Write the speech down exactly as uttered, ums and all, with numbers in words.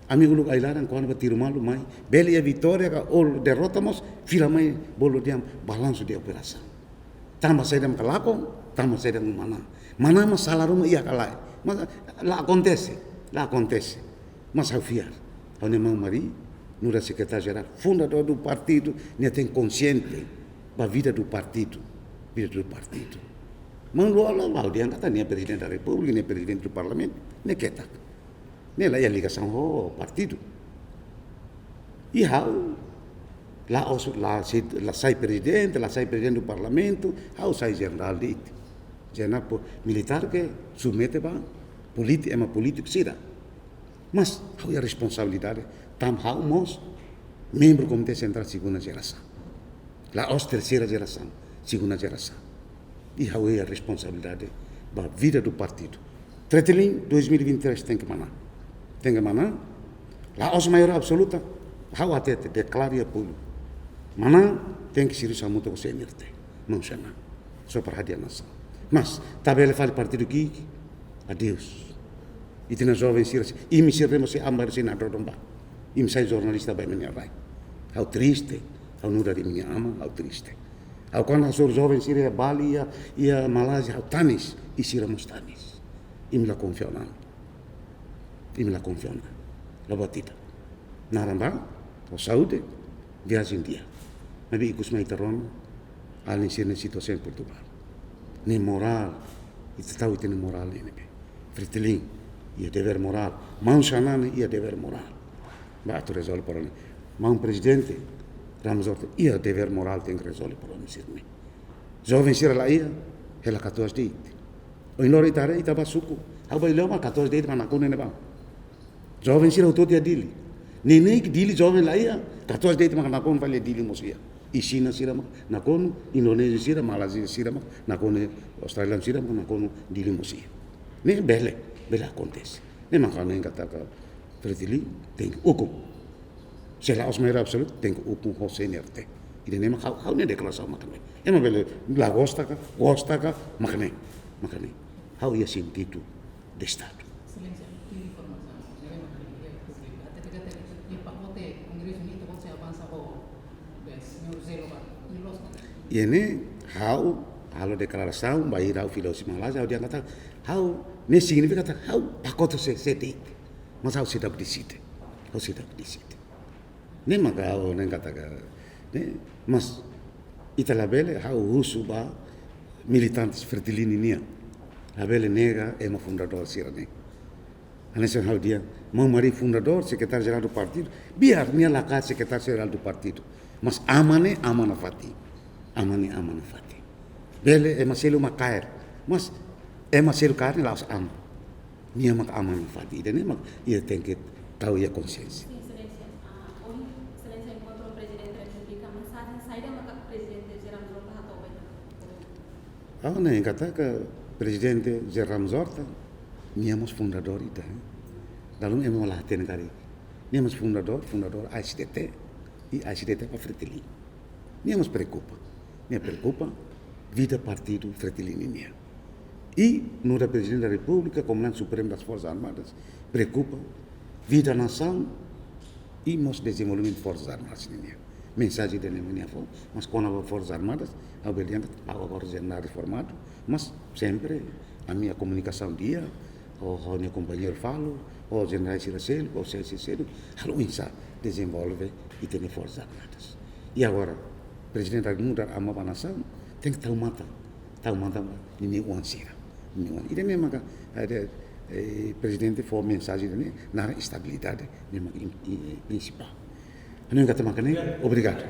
Ami uluk ai-laran kuandu ba tiru malu mai, bele iha vitória ka ou derrota mós, fila mai bolu dehan balansu de operasaun. Tanba saida mak lakon, tanba saida mak manán. Manán mak sala ruma iha ka lae. Mas la akontese, la akontese. Mas ha'u fiar. Ha'u-nia maun Mari, nu'udar sekretáriu jerál, fundadór do partidu, nia tenke konxiente ba vida do partidu, vida do partidu. Maun Lú Olo, ha'u dehan katak nia prezidente da repúblika, nia prezidente do parlamentu, nia ketak. Nia la iha ligasaun ho partidu. I ha'u la'ós, la sai, la sai prezidente, la sai prezidente do parlamentu, ha'u sai jenerál de'it. Jenerál po-, militár ke submete ba políti-, ema polítiku sira. Mas ha'u iha responsabilidade, tanba ha'u mós membru Komité Sentrál segunda jerasaun. La'ós terseira jerasaun, segunda jerasaun. I ha'u iha responsabilidade ba vida do partidu. Fretilin dois mil e vinte e três tenke manán. Tenke manán. La'ós maioria absoluta, ha'u hatete, deklara iha públiku. Manán, tenke sira hamutuk ho C N R T. Maun Xanana. Só para hadi'a nasaun. Mas, ita bele fali partidu ki'ik, adeus. Ita-nia joven sira, imi sira mós sei aban sira nadodon ba. Imi sai jornalista ba imi-nia rai. Ha'u triste, ha'u nu'udar imi-nia aman, ha'u triste. Ha'u kuandu hasoru joven sira iha Bali, iha, iha Malázia, ha'u tanis, i sira mós tanis. Imi la konfia ona. Imi la konfia ona. La buat ida. Naran bá, ho saúde, viajen di'ak. Maibé ikus mai ita rona, alin sira-nia situasaun iha Portugal. Ne'e morál, ita tau ita-nia morál ne'e ne'ebé. Fretilin, iha devér morál. Maun Xanana iha devér morál. Ba atu rezolve problema. Maun prezidente, Ramos Horta, iha devér morál tenke rezolve problema sira-ne'e. Joven sira la iha, hela katuas de'it. Ohin loron ita haree, ita ba suku. Ha'u ba Ilhéu mak katuas de'it mak nakonu ne'ebá. Joven sira hotu-hotu iha Dili. Neineik Dili joven la iha, katuas de'it mak nakonu fali iha Dili mós iha. I Xina sira mak nakonu, Indonézia sira, Malázia sira mak nakonu, Austrália sira mak nakonu, Dili mós iha. Ne'e bele, bele akontese. Ne'e mak ha'u hanoin katak Fretilin tenke ukun. Se la'ós maioria absoluta, tenke ukun ho C N R T. Ida-ne'e mak ha'u, ha'u-nia deklarasaun mak ne'e. Ema bele la gosta ka, gosta ka, mak ne'e, mak ne'e. Ha'u iha sentidu de Estadu. Exelénsia, tuir informasaun ne'ebé mak iha públiku, hatete katak iha pakote Kongresu ne'e ita-boot sei avansa ho, be, señór Zé Lobato, ne'e loos ka lae? Iha ne'e, ha'u halo deklarasaun, bainhira ha'u fila husi Malázia, ha'u dehan katak, ha'u, ne'e signifika katak, ha'u pakote se, se de'it. Mas ha'u seidauk deside. Ha'u seidauk deside. Ne'e maka ha'u hanoin katak, ne'e, mas ita labele, ha'u husu ba militantes Fretilin nian. Labele nega ema fundadór sira-ne'e. Hanesan ha'u dehan, maun Mari fundadór, sekretáriu jerál do partidu, biar nia la kaer sekretáriu jerál do partidu. Mas aman ne'e aman nafatin. Aman ne'e aman nafatin. Bele ema seluk mak kaer. Mas ema seluk kaer ne'e la'ós aman. Nia mak aman nafatin. Ida-ne'e mak ita tenke tau iha konxiénsia. Sin, Exelénsia. Ah, ohin Exelénsia enkontru ho Prezidente Repúblika, mensajen saida maka Prezidente José Ramos Horta hato'o ba ita? Ha'u hanoin katak Prezidente José Ramos Horta, nia mós fundadór ida, eh. Dala ruma ema la hatene karik. Nia mós fundadór, fundadór A S D T, i A S D T ba Fretilin. Nia mós preokupa. Nia preokupa vida partidu Fretilin nian. I nu'udar Prezidente da Repúblika, Komandante Supremu das Forças Armadas, preokupa vida nasaun i mós dezenvolvimentu Forsas Armadas nian. Mensajen ida-ne'e mak nia fó, mas kona-ba Forsas Armadas, ha'u bele dehan, ha'u agora jenerál reformadu, mas sempre ami iha komunikasaun di'ak, ho, ho ha'u-nia kompañeiru Falo, ho jenerál sira seluk, ho sesi seluk, halo oinsá dezenvolve ita-nia Forsas Armadas. I agora, Prezidente atu nu'udar aman ba nasaun, tenke tau matan, tau matan ba ninia oan sira. Ninia oan. Ida-ne'e maka, eh, eh, Prezidente fó mensajen ida-ne'e, naran estabilidade, ne'e mak in-, in-, prinsipál. Hanoin katak mak ne'e, obrigadu.